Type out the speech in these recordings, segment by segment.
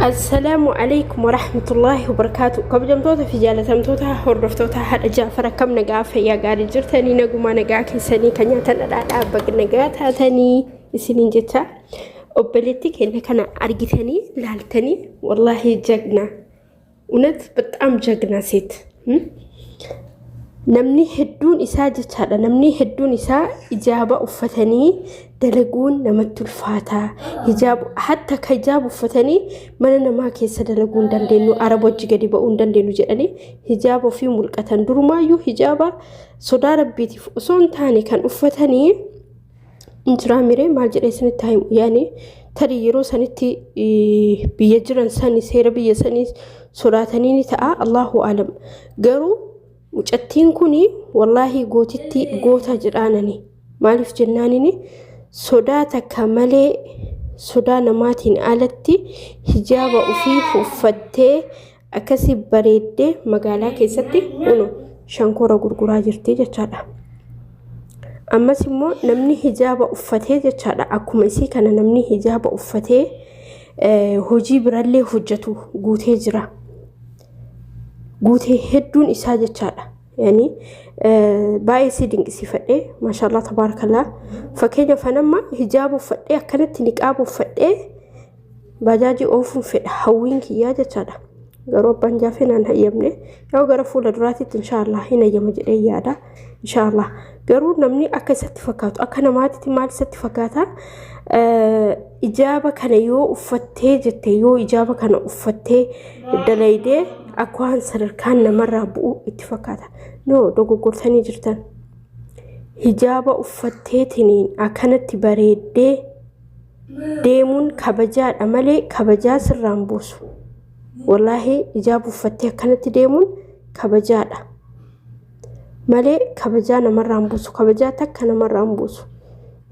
Assalaamu alaikum warahmatullaahi wabarakaatu. Kabajamtoota fi jaalatamtoota hordoftoota haadha Jaafar, akkam nagaa, fayyaa gaarii jirtanii? Nagumaa, nagaa keessanii kan nyaatan dhadhaadhaa baga nagaa taatanii isiniin jecha. Obboleettii keenya kana argitanii laaltanii, wallaahi jagna, እውነት በጣም ጀግና ሴት። Namni hedduun isaa jechaadha, namni hedduun isaa hijaaba uffatanii dalaguun namatti ulfaataa, hijaaba hatta ka hijaaba uffatanii mana namaa keessa dalaguu hin dandeenyu, araba hojii gadi ba'uu hin dandeenyu jedhanii hijaaba ofii mulqatan. Durumaayyuu hijaaba sodaa rabbiitiif osoo hin taane kan uffatanii injiraa miree maal jedhee isinitti himu. Yaani tarii yeroo sanitti biyya jiran sani seera biyya sanii sodaatanii ni ta'a, allahu alam. Garuu mucattiin kun wallaahi gootitti, goota jedhaanani. Maaliif jennaanini, sodaa takka malee, sodaa namaatiin alatti hijaaba ofii uffattee akkasii bareeddee magaalaa keessatti unu shankoora gurguraa jirti jechaadha. Ammas immoo namni hijaaba uffatee jechaadha, akkuma isii kana namni hijaaba uffatee hojii birallee hojjetu guutee jira. Guutee hedduun isaa jechaadha. Yani baay'ee si dinqisiifadhee, maashaallah tabaarakallaa. Fakkeenyaaf anamma hijaaba uffadhee akkanatti niqaaba uffadhee baajaajii oofuun fedha, hawwiin kiyyaa jechaadha. Garuu abbaan jaafee naan hayyamne. Yoo gara fuula duraatitti inshaallah hin hayyama jedhee yaada. Inshaallah. Garuu namni akka isatti fakkaatu, akka namaatitti maal isatti fakkaata? Ijaaba kana yoo uffattee jette, yoo ijaaba kana uffattee dalaydee akka waan sadarkaan namarraa bu'u itti fakkaata. No, dogoggortanii jirtan. Hijaaba uffatteetiniin akkanatti bareeddee deemuun kabajaadha malee kabajaa sirraan buusu. Wallaahi ijaaba uffattee akkanatti deemuun kabajaadha malee kabajaa namarraan buusu. Kabajaa takka namarraan buusu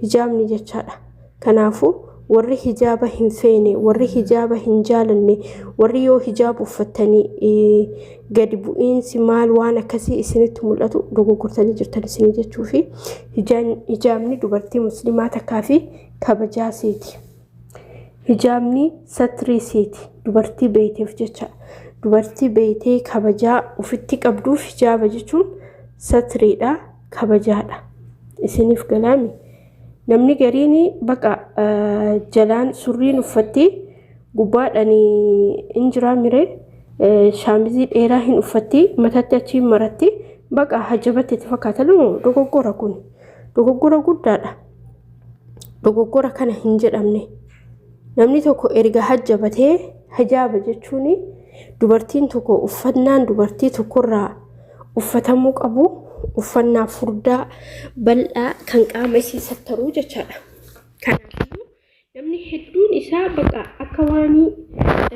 hijaabni jechaadha. Kanaafuu warri hijaaba hin feene, warri hijaaba hin jaalanne, warri yoo hijaaba uffattanii gadi bu'iinsi maal waan akkasii isinitti mul'atu, dogoggortanii jirtan isinii jechuu fi hijaabni dubartii musliimaa takkaa fi kabajaa seeti. Hijaabni satrii seeti dubartii beeyteef jecha. Dubartii beeytee kabajaa ofitti qabduuf hijaaba jechuun satriidha, kabajaadha. Isiniif galaami. Namni gariin baqa jalaan surriin uffatti, gubbaadhaan hin jiraa miree shaamizii dheeraa hin uffatti, mataatti achi maratti, baqa hajabatti itti fakkaata. Dogoggora kun dogoggora guddaadha. Dogoggora kana hin jedhamne. Namni tokko erga hajjabatee, hijaaba jechuun dubartiin tokko uffannaan dubartii tokkorraa uffatamuu qabu uffannaa furdaa bal'aa kan qaama isii sattaruu jechaadha. Kanaafiyyuu namni hedduun isaa baqa akka waanii uffata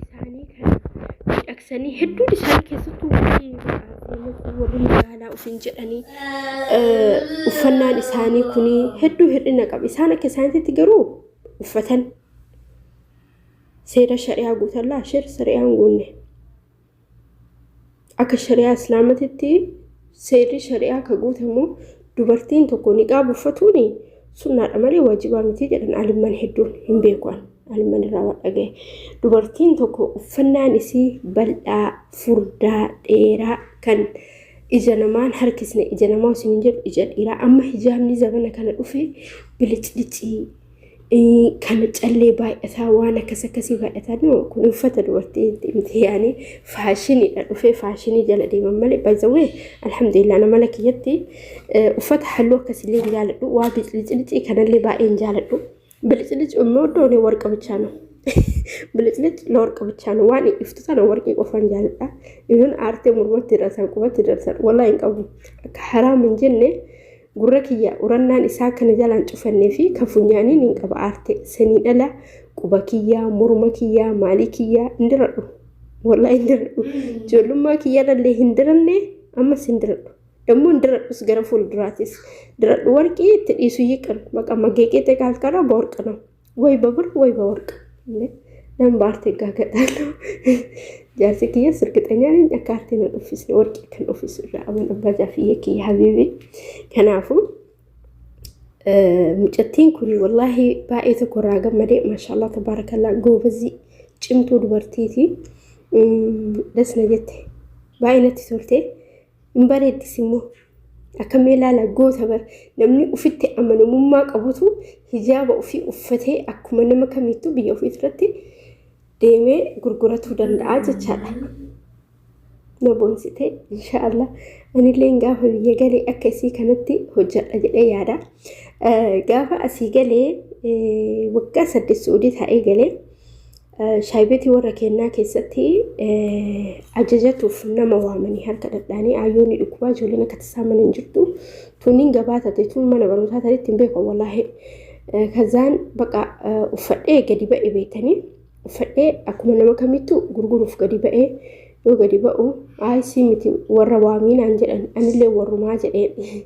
isaanii kana miidhagsanii, hedduun isaanii keessattuu warri warri magaalaa ofiin jedhanii, uffannaan isaanii kun hedduu hir'ina qaba. Isaan akka isaaniitti garuu uffatan seera shari'aa guutallaa seera shari'aa hin guunne. Akka shari'aa islaamatitti seerri shari'aa ka guutamu dubartiin tokko niqaaba uffatuun sunnaadha malee waajibaa miti jedhan alimman hedduun. Hin beekuan, alimman irraa waan dhagaye. Dubartiin tokko uffannaan isii bal'aa, furdaa, dheeraa kan ija namaan harkisne, ija namaa isin hin jedhu, ija dhiiraa. Amma hijaabni zabana kana dhufe biliclicii kana callee baay'ataa, waan akkas akkasii baay'ataa. No, kun uffata dubartii miti. Yaani faashiniidha dhufee, faashinii jala deeman malee. Baay'ee alhamdulillah, nama mala kiyyatti uffata halluu akkasillee hin jaaladhu, waa biliclicii kanallee baay'ee hin jaaladhu. ብልጭልጭ የምወደው እኔ ወርቅ ብቻ ነው። ብልጭልጭ ለወርቅ ብቻ ነው። Waan iftu tana warqii qofaan jaaladha. Even aartee mormatti hidhatan, qubatti hidhatan wallahi hin qabu. Akka haraam hin jenne gurra kiyya urannaan isaa kana jalaan cufannee fi kan funyaaniin hin qaba aartee sanii dhala. Quba kiyyaa, morma kiyyaa, maalii kiyyaa hin diradhu. Wallahi hin diradhu. Ijoollummaa kiyyarrallee hin diranne, ammas hin diradhu. ደግሞ hin diradhus, gara fuulduraatis diradhu. Warqii itti dhiisu ይቅር፣ በቃ መጌቄጤ ካልቀረ በወርቅ ነው ወይ በብር ወይ በወርቅ። Nan baarte gaagaxaለሁ። Jaarsi kiyyas እርግጠኛ ነኝ akka aartiin hin uffisne, warqii kan uffisu irraa aman abbaa jaafiyyee kiyya habiibi. Kanaafuu mucattiin kun wallaahi baay'ee tokko irraa gammadee, maashaallah tabaarakallaa, goobazii. Cimtuu dubartiiti. Das na jette. Baay'ee natti tolte. Hin bareeddis immoo. Akkamii ilaala goota bar namni ufitti amanamummaa qabutu hijaaba ofii uffatee akkuma nama kamiittuu biyya ofii irratti deemee gurguratuu danda'a jechaadha. Na boonsite inshaallah anilleen gaafa biyya galee akka isii kanatti hojjedha jedhee yaada. Gaafa asii galee waggaa 8 Su'uudii taa'ee galee shaayibeetii warra kennaa keessatti ajajatuuf nama waamanii harka dhadhaanii ayyoonni dhukkubaa ijoolleen akka tasaa mana hin jirtu tuniin gabaa taate tun mana barumsaa taate hin beeku wallaahi. Kazaan baqa uffadhee gadi ba'e beektanii uffadhee akkuma nama kamittuu gurguruuf gadi ba'ee yoo gadi ba'u aayisii miti warra waamii naan jedhan anillee warrumaa jedheen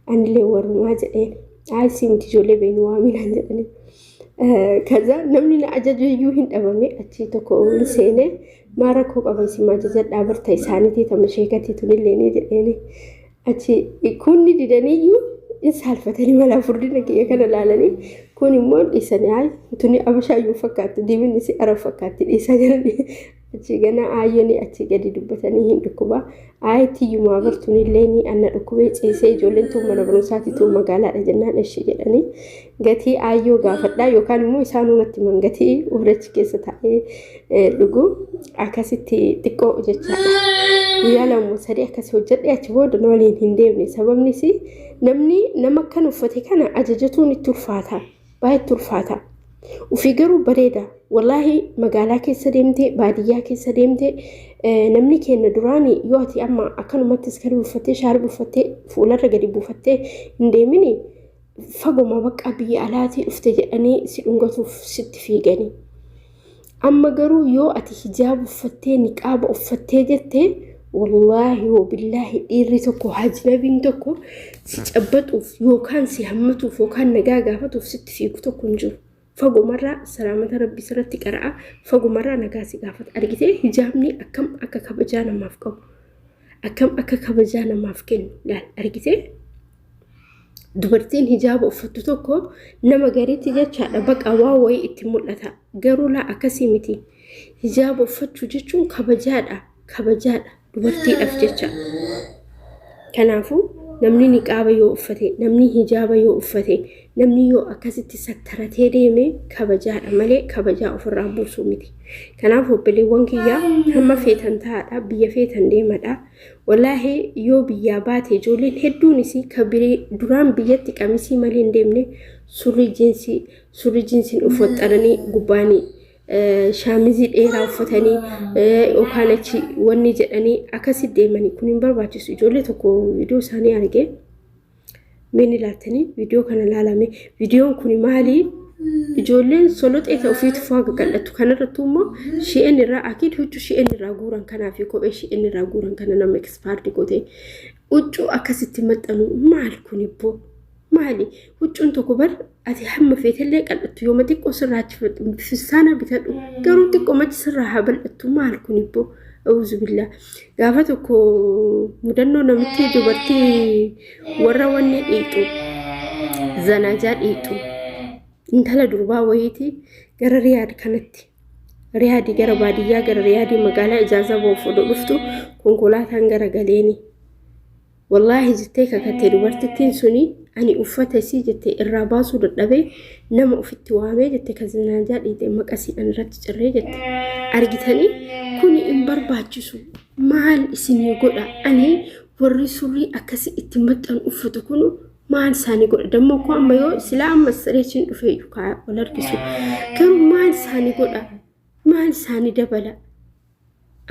anillee warrumaa jedheen aayisii miti ijoollee beenu waamii naan jedhanii. Kaza namni na ajaju iyyuu hin dhabame achii tokko hin seene maa rakkoo qaba isin ajajadhaa barta isaaniitii tama sheekatii tunillee ni jedheeni achi kunni didaniyyuu hin saalfatanii malaa furdina kiyya kana laalanii kun immoo dhiisanii hayi tuni abashaayyuu fakkaatti diiminni si arab fakkaatti dhiisaa jiranii achi gana aayyoni achi gadi dubbatanii hin dhukkuba ayi tiyyumaa bartuunillee ni anna dhukkubee ciisee ijoolleen tun mana barumsaati tun magaalaadha jennaan eshi jedhanii gatii aayyoo gaafadhaa yookaan immoo isaanuu natti himan gatii warrachi keessa taa'ee dhugu akkasitti xiqqoo jechaadha. Guyyaa lama sadii akkas hojjedhe achi booda na waliin hin deemne sababnis namni nama akkan uffate kana ajajatuun itti ulfaata baay'ee itti ulfaata. Ofii garuu bareeda wallaahi magaalaa keessa deemtee baadiyyaa keessa deemtee namni keenya duraan yoo ati amma akkanumatti iskarii uffattee shaarbii uffattee fuularra gadi buufattee hin deemini fagoma bakka biyya alaatii dhufte jedhanii si dhungatuuf sitti fiiganii. Amma garuu yoo ati hijaaba uffattee niqaaba uffattee jette wallaahi wabillaahi dhiirri tokko hajnabiin tokko si cabbaxuuf yookaan si hammatuuf yookaan nagaa gaafatuuf sitti fiigu tokko hin jiru. Fagomarraa salaamata rabbi sirratti qara'a fagomarraa nagaa si gaafata. Argitee hijaabni akkam akka kabajaa namaaf qabu akkam akka kabajaa namaaf kennu laal argitee. Dubartiin hijaaba uffattu tokko nama gariitti jechaadha baqa waa wayii itti mul'ata. Garuu laa akkasii miti. Hijaaba uffachuu jechuun kabajaadha. Kabajaadha dubartiidhaaf jecha. Kanaafuu namni niqaaba yoo uffate, namni hijaaba yoo uffate, namni yoo akkasitti sattaratee deeme kabajaadha malee kabajaa ofirraa buusuu miti. Kanaaf obboleewwan kiyyaa hamma feetan taa'aadha, biyya feetan deemadha. Wallaahi yoo biyyaa baate ijoolleen hedduunis ka duraan biyyatti qamisii malee hin deemne surrii jiinsii surrii jiinsiin uffaxxaranii gubbaanii shaamizii dheeraa uffatanii yookaan achi wanni jedhanii akkasi deemanii kun hin barbaachisu. Ijoollee tokko viidiyoo isaanii argee mee ni ilaaltanii viidiyoo kana ilaalame viidiyoon kun maali? Ijoolleen soloxee ta'e ofiitu faa qaqal'attu kanarrattu immoo shi'een irraa akiid huccuu shi'een irraa guuran kanaa fi kophee shi'een irraa guuran kana nama ekspaardi goote huccuu akkasitti maxxanu maal kun ibboo maali huccuun tokko bar ati hamma feetellee qal'attu yooma xiqqoo sirraa achi fistaana bitadhu garuu xiqqoo machi sirraa haa bal'attu maal kun ibboo Auzu billah gaafa tokko mudannoo namitti dubartii warra wanni dhiixu zanaajaa dhiixu intala durbaa wayiiti gara Riyaad kanatti Riyaadii gara baadiyyaa gara Riyaadii magaalaa ijaazaa ba'uuf odoo dhuftu konkolaataan gara galeeni. Wallaahi jettee kakatte dubartittiin suni ani uffata isii jette irraa baasuu dadhabee nama ofitti waamee jette ka zinaajaa dhiite maqasiidhaan irratti cirree jette. Argitanii kuni hin barbaachisu maal isinii godha ani warri surrii akkasii itti maxxanu uffatu kunu maal isaanii godha dammoo koo amma yoo silaa amma sireechiin dhufee kaa wal harkisu garuu maal isaanii godha maal isaanii dabala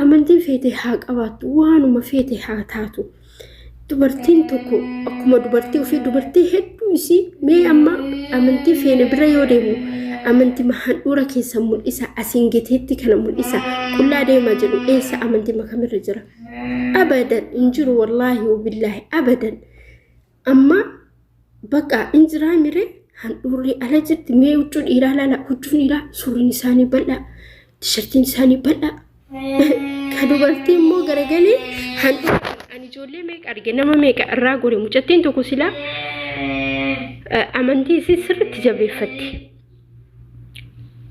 Amantii feete haa qabaattu, waanuma feete haa taatu. Dubartiin tokko akkuma dubartii ofii dubartii hedduu isii mee amma amantii feene bira yoo deemnu amantii handhuura keessa mul'isa asiin geteetti kana mul'isa qullaa deemaa jedhu eessa amantii makamirra jira? Abadan hin jiru wallaahi wabillaahi abadan. Amma bakka hin jiraa miree handhuurri ala jirti mee huccuu dhiiraa laala huccuun dhiiraa surriin isaanii bal'aa tishartiin isaanii bal'aa ka dubartii immoo garagalee handhuura ani ijoollee meeqa arge nama meeqa irraa gore mucattiin tokko silaa amantii isii sirriitti jabeeffatti.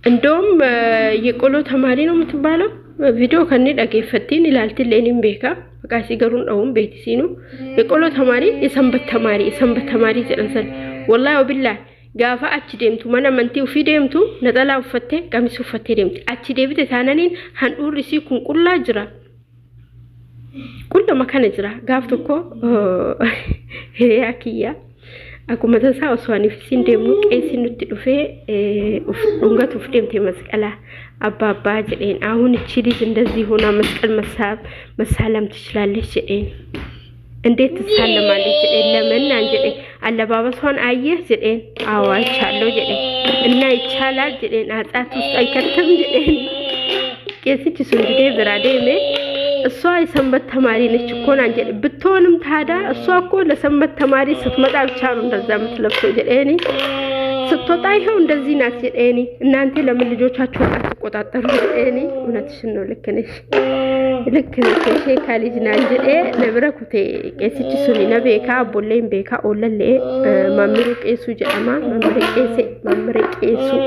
እንደውም የቆሎ ተማሪ ነው የምትባለው ቪዲዮ ከኔ dhageeffattiin ilaaltillee nin beeka maqaa isii garuu dha'uun beeti isiinu የቆሎ ተማሪ የሰንበት ተማሪ የሰንበት ተማሪ jedhan san wallahi wabillahi gaafa achi deemtu mana amantii ofii deemtu naxalaa uffattee qamisii uffattee deemti achi deebite taananiin handhuurri isii kun qullaa jira qullama kana jira gaaf tokko hiriyaa kiyya akkuma tasaa osoo aniif isiin deemnu qeessi nutti dhufee dhungatuuf deemte masqalaa አባ አባ jedheen አሁን እቺ ልጅ እንደዚህ ሆና መስቀል መሳለም ትችላለች jedheen እንዴት ትሳለማለች jedheen ለምን naan jedheen አለባበሷን አየህ jedheen አዎ አይቻለሁ jedheen እና ይቻላል jedheen ኃጢአት ውስጥ አይከትም jedheen ቄሲchi sun didee biraa deeme እሷ የሰንበት ተማሪ ነች እኮ naan jedhe ብትሆንም ታዲያ እሷ እኮ ለሰንበት ተማሪ ስትመጣ ብቻ ነው እንደዛ የምትለብሰው jedheen ስትወጣ ይኸው እንደዚህ ናት jedheen እናንተ ለምን ልጆቻችሁን አትቆጣጠሩ jedheen እውነትሽን ነው ልክ ነሽ ልክ ነሽ sheekaa ልጅ naan jedhee na bira kute qeessichi suni na beekaa abboolleen beekaa oollallee maammiruu qeessuu jedhama maammiree qeesse maammiree qeessuu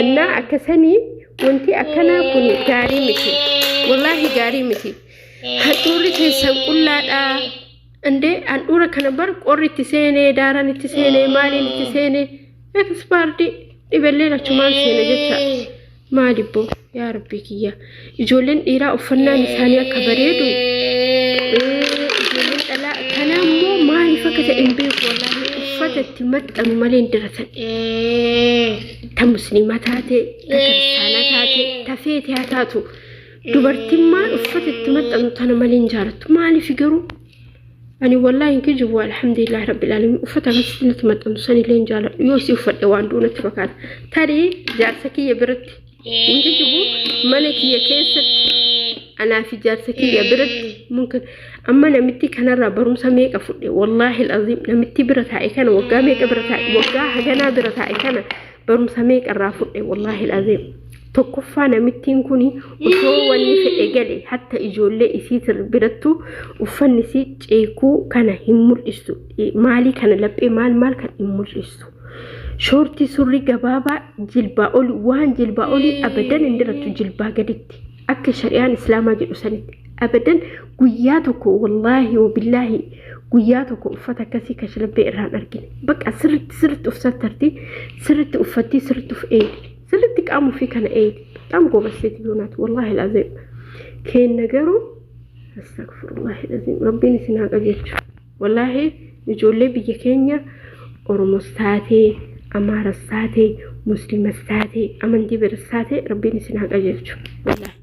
እና akkasanii wanti akkanaa kun gaarii miti wallaahi gaarii miti handhuurri keessan qullaadha እንዴ handhuura kana bar qorri itti seenee daaraan itti seenee maaliin itti seenee expired dhibelleen achumaan seene jecha maalibbo yaa rabbii kiyya ijoolleen dhiiraa uffannaan isaanii akka bareedu ijoolleen dhalaa kanaa immoo maaliif akka ta'e hin beeku wallaahi uffata itti maxxanu malee hin diratan ta musliimaa taate ta kiristaanaa taate ta feete haa taatu dubartimmaan uffata itti maxxanu tana malee hin jaalattu maaliif garuu ani wallahi hin kijibu alhamdulillahi rabbil alamin uffata akkasitti natti maxxantu sanillee hin jaaladhu yoo isii uffadhe waan du'u natti fakkaata tarii jaarsa kiyya biratti hin kijibu mana kiyya keessatti anaa fi jaarsa kiyya biratti mumkin amma namitti kanarraa barumsa meeqa fudhe wallaahi alazim namitti bira taa'e kana waggaa meeqa bira taa'e waggaa haganaa bira taa'e kana barumsa meeqa irraa fudhe wallaahi alazim tokkoffaa namittiin kun osoo wanni fedhe gale hatta ijoollee isii birattu uffanni isii ceekuu kana hin mul'istu maalii kana laphee maal maal kan hin mul'istu shoortii surrii gabaabaa jilbaa oli waan jilbaa olii abadan hin dirattu jilbaa gaditti akka shari'aan islaamaa jedhu sanitti abadan guyyaa tokko wallaahi wabillaahi guyyaa tokko uffata akkasii kashlabbee irraan argine bakka sirritti sirritti uffattarti sirritti uffatti sirritti uf eegi sirritti qaama ofii kana eegi በጣም ጎበዝ ሴትዮ ናት ወላሂ ላዚም keenna garuu astagfirullahi laziim rabbiin isin haa qajeelchu wallaahi ijoollee biyya keenya Oromos taatee Amaaras taatee Muslimas taatee amantii biras taatee rabbiin isin haa qajeelchu wallaahi.